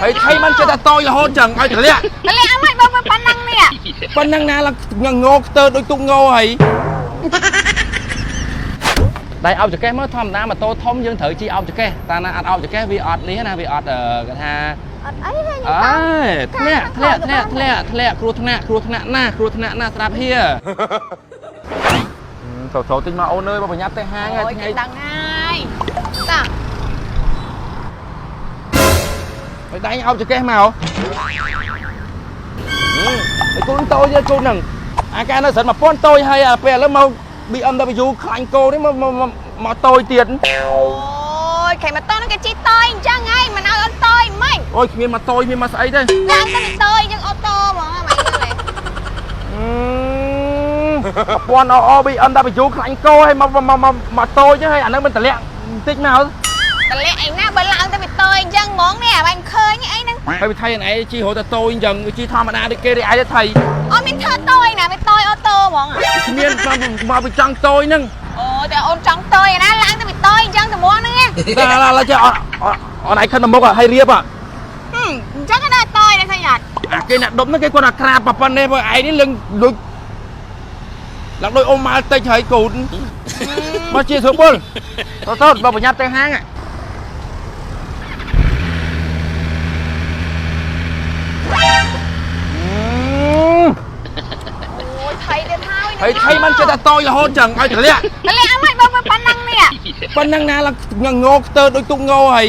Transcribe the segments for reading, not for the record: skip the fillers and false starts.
ហើយថៃមិនចេះតែតូចរហូតចឹងឲ្យទម្លាក់ ទម្លាក់អត់មិនបងប៉ុណ្ណឹងនេះ ប៉ុណ្ណឹងណាឡើងងោខ្ទើដូចទូកងោហើយដៃអោបចកេះមកធម្មតាម៉ូតូធំយើងត្រូវជិះអោបចកេះតាណាអត់អោបចកេះវាអត់នេះណាវាអត់គេថា អត់អីទេ អើធ្លាក់ធ្លាក់ធ្លាក់ធ្លាក់ធ្លាក់គ្រោះថ្នាក់គ្រោះថ្នាក់ណាស់គ្រោះថ្នាក់ណាស់ស្រាប់ហៀចូលចូលទិញមកអូនអើយបើប្រញាប់ទៅហាង អូយ ថ្ងៃ គេដឹងហើយតា ឲ្យដៃអោបចកេះមកឯកូនតូចទេកូនហ្នឹងអាការនៅស្រិត1000តូចហើយអាពេលឥឡូវមក BMW ខ្លាញ់គោនេះមកមកតូចទៀត អូយខែម៉ូតូហ្នឹងគេជិះតយអញ្ចឹងហីមិនឲ្យអូនតយមិន អូយគ្មានមកតូចមានមកស្អីទេ ឡើងទៅតយយើងអូតូហ្មងហ្នឹងហី ពាន់អអ BMW ខ្លាញ់គោហើយមកមកមកតូចហើយអាហ្នឹងមិនតម្លាក់បន្តិចមក តម្លាក់អីណាបើឡើងទៅវាតយអញ្ចឹងហ្មងនេះបាញ់ឃើញអីហ្នឹង ហើយវិថីឯងជិះរត់តែតូចអញ្ចឹងជិះធម្មតាដូចគេឯងទេថៃ អូមានធ្វើតយណាវាតយអូតូហ្មង គ្មានមកវាចង់តូចហ្នឹង អូតែអូនចង់តយណាឡើងទៅវាតយអញ្ចឹងតែហ្មងហ្នឹង តែឡាឡាចេះអត់អត់ឯងខិនទៅមុខឲ្យរៀប អញ្ចឹងណាតយណាឃើញអត់ អាគេអ្នកដប់ហ្នឹងគេគាត់ថាក្រាបប៉ុណ្ណេះបើឯងនេះលឹងដូចឡើងដូចអូម៉ាល់តិចហើយកូនមកជាស្រួលបុលតតបើប្រញាប់ទៅហាង អូយថៃទៀតហើយ ហើយថៃមិនចេះតែតូចរហូតចឹងឲ្យទម្លាក់ ទម្លាក់អត់មិនបងប៉ុណ្ណឹងនេះ ប៉ុណ្ណឹងណាឡើងងោខ្ទើដូចទូកងោហើយ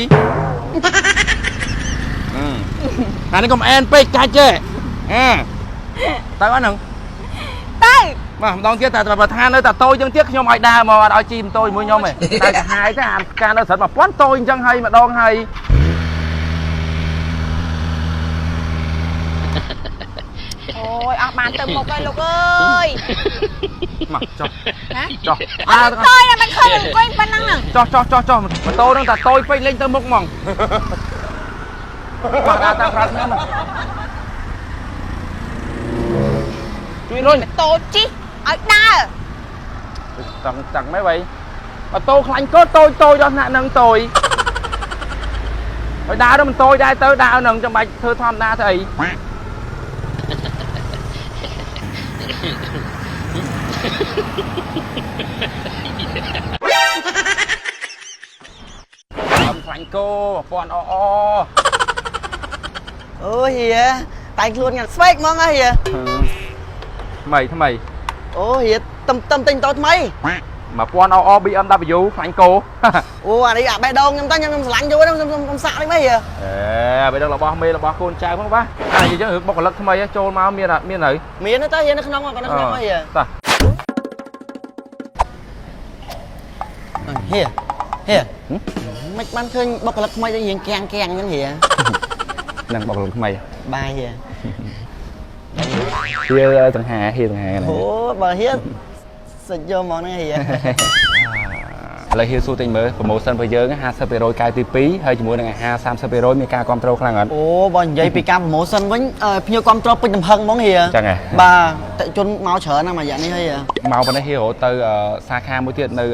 អានេះកុំអែនពេកកាច់ទេអើទៅអត់ហ្នឹង ទៅ បាទម្ដងទៀតតែប្រធាននៅតែតូចចឹងទៀតខ្ញុំឲ្យដើរមកអត់ឲ្យជីម៉ូតូជាមួយខ្ញុំទេតែកាហាយទេអាការនៅស្រិត1000តូចអញ្ចឹងហើយម្ដងហើយ អូយអស់បានទៅមុខហើយលោកអើយ មកចុះ ណា ចុះ អត់តយណាមិនឃើញអង្គុយប៉ុណ្ណឹងហ្នឹង ចុះចុះចុះចុះម៉ូតូហ្នឹងតែតូចពេកលេងទៅមុខហ្មងបាទដើរតាមក្រោយខ្ញុំជួយរុញ ម៉ូតូជិះឲ្យដើរ តឹងតឹងមិនវៃម៉ូតូខ្លាញ់កូនតូចតូចដល់ថ្នាក់ហ្នឹងតូចហើយដើរទៅមិនតូចដែរទៅដើរហ្នឹងចាំបាច់ធ្វើធម្មតាទៅអី អំខ្លាញ់គោ1000អអ អូហៀតែងខ្លួនញ៉ាំស្វែកហ្មងហ៎ហៀ ថ្មីថ្មី អូហៀតំតំទិញតោថ្មី 1000អអ BMW ខ្លាញ់គោ អូអានេះអាបេះដូងខ្ញុំតើខ្ញុំខ្ញុំស្រឡាញ់យូរខ្ញុំខ្ញុំខ្ញុំសាក់នេះមិនហៀ អេបេះដូងរបស់មេរបស់កូនចៅផងបាទអានិយាយចឹងរឿងបុគ្គលិកថ្មីចូលមកមានមានហើយ មានទេតើហៀនៅក្នុងគាត់នៅក្នុងហ៎ហៀ តោះ ហៀហៀមិនបានឃើញបុគ្គលិកថ្មីទៅរៀងកាំងកាំងហ្នឹងហៀ នឹងបុគ្គលិកថ្មី បាយហៀ ហៀសង្ហាហៀសង្ហា អូបើហៀសិចយកហ្មងហ្នឹងហៀ ឥឡូវហៀសួរតិចមើល promotion របស់យើង50%កែទី2ហើយជាមួយនឹងអាហារ30%មានការគ្រប់គ្រងខ្លាំងអត់ អូបើនិយាយពីការ promotion វិញភ្ញៀវគ្រប់ត្រពេញទំហឹងហ្មងហៀ ចឹងហ៎ បាទតិជនមកច្រើនណាស់មួយរយៈនេះហី មកប៉ុណ្ណេះហៀរត់ទៅសាខាមួយទៀតនៅ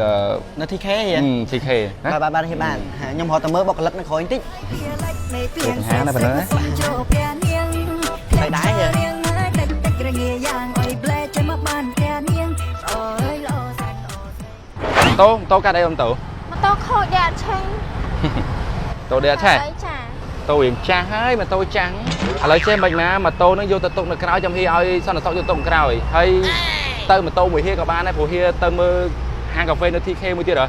នៅ TK ហៀ TK ណា បាទបាទបាទហៀបាទខ្ញុំរត់ទៅមើលបុគ្គលិកនៅក្រោយបន្តិច សង្ហាណាប៉ុណ្ណឹងណា ទៅដែរហ៎ តូតូកាត់អីអូនតូ ម៉ូតូខូចដែរអត់ឆេង តូដេអត់ឆេះ ចា តូរៀងចាស់ហើយម៉ូតូចាស់ឥឡូវចេះមិនណាម៉ូតូនឹងយកទៅទុកនៅក្រោយចាំហៀឲ្យសន្តិសុខយកទុកក្រោយហើយទៅម៉ូតូមួយហៀក៏បានដែរព្រោះហៀទៅមើលហាងកាហ្វេនៅ TK មួយទៀតហ៎ អ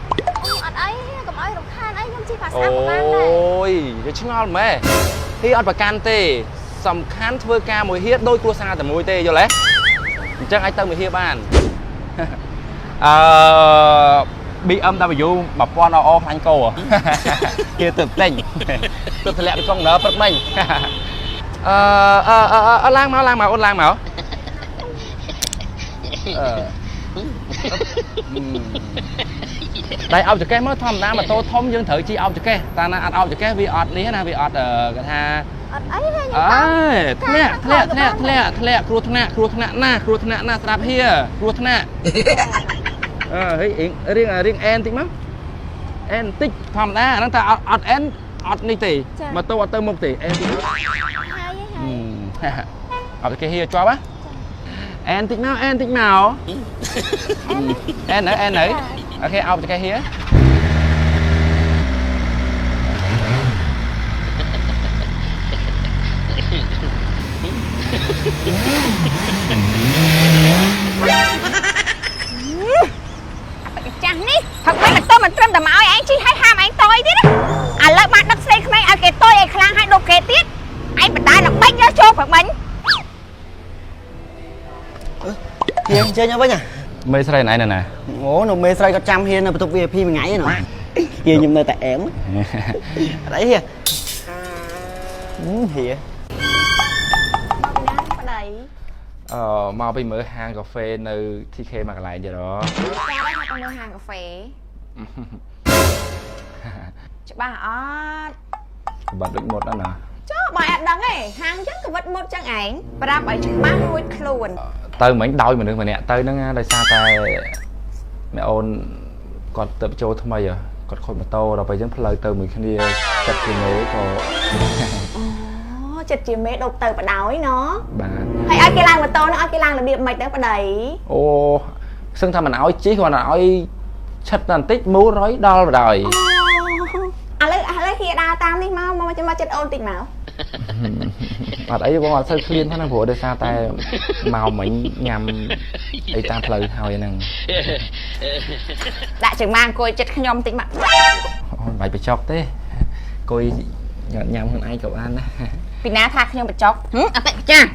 ត់អីកុំឲ្យរំខានអីខ្ញុំជិះភាសា អូ ក៏បានដែរ យវាឆ្ងល់ម៉េះហៀអត់ប្រកាន់ទេសំខាន់ធ្វើការមួយហៀដូចគ្រួសារតែមួយទេយល់ទេអញ្ចឹងអាចទៅមួយហៀបានអឺ BMW 1000 RR ខ្លាញ់គោគេទៅទិញទៅធ្លាក់ពីកុងន័រព្រឹកមិញអឺអឺអឺឡើងមកឡើងមកអូនឡើងមកអឺដៃអោបចកេះមកធម្មតាម៉ូតូធំយើងត្រូវជិះអោបចកេះតាណាអត់អោបចកេះវាអត់នេះណាវាអត់គេថា អត់អីទេខ្ញុំ អើធ្លាក់ធ្លាក់ធ្លាក់ធ្លាក់ធ្លាក់គ្រោះថ្នាក់គ្រោះថ្នាក់ណាស់គ្រោះថ្នាក់ណាស់ស្រាប់ហៀគ្រោះថ្នាក់អឺហីរៀងរៀងអែនតិចមកអែនតិចធម្មតាអាហ្នឹងតែអត់អែន អត់នេះទេម៉ូតូអត់ទៅមុខទេអែនតិច ហើយហើយ អត់គេហៀជាប់ហ៎អែនតិចមកអែនតិចមកអែននៅអែននៅ OK អោបចកេះហៀ អាចាស់នេះផឹកវិញម៉ូតូមិនត្រឹមតែមកឲ្យឯងជិះឲ្យហាមឯងតយទៀតណាឥឡូវបានដឹកស្រីក្មេងឲ្យគេតយឲ្យខ្លាំងឲ្យដប់គេទៀតឯងបដាល្បិចយកចូលផឹកមិញ ហៀអញ្ជើញមកវិញហ៎ មេស្រីណៃនៅណា អូនៅមេស្រីគាត់ចាំហៀនៅបន្ទប់ VIP មួយថ្ងៃហ្នឹងហៀខ្ញុំនៅតែអែមអត់អីហៀហៀ ណាប្តី អឺមកពីមើលហាងកាហ្វេនៅ TK មួយកន្លែងទៀតហ៎ ចាហើយមកទៅមើលហាងកាហ្វេច្បាស់អត់ បាត់ដូចមុតហ្នឹងណា ចុះបើអត់ដឹងទេហាងអញ្ចឹងក៏វិតមុតចឹងឯងប្រាប់ឲ្យច្បាស់រួចខ្លួន ទៅមិញដោយមនុស្សម្នាក់ទៅហ្នឹងណាដោយសារតែម៉ែអូនគាត់ទៅចូលថ្មីហ៎គាត់ខូចម៉ូតូដល់ពេលអញ្ចឹងផ្លូវទៅមួយគ្នាចិត្តជាមេក៏ អូចិត្តជាមេដប់ទៅបដ ாய் ណ បាទ ហើយឲ្យគេឡើងម៉ូតូហ្នឹងឲ្យគេឡើងរបៀបម៉េចទៅប្តី អូសឹងថាមិនឲ្យជិះគាត់ឲ្យឆិតតែបន្តិចមូរយដល់បណ្ដោយ ឥឡូវឥឡូវគេដើរតាមនេះមកមកមកចិត្តអូនតិចមក អត់អីបងអត់សូវឃ្លានហ្នឹងព្រោះដោយសារតែមកមិញញ៉ាំអីតាមផ្លូវហើយហ្នឹង ដាក់ជើងម៉ាអង្គុយចិត្តខ្ញុំតិចមក អូនមិនបាច់បញ្ចុកទេអង្គុយញ៉ាំខ្លួនឯងក៏បានដែរ ពីណាថាខ្ញុំបញ្ចុកហឹមអតិចាស់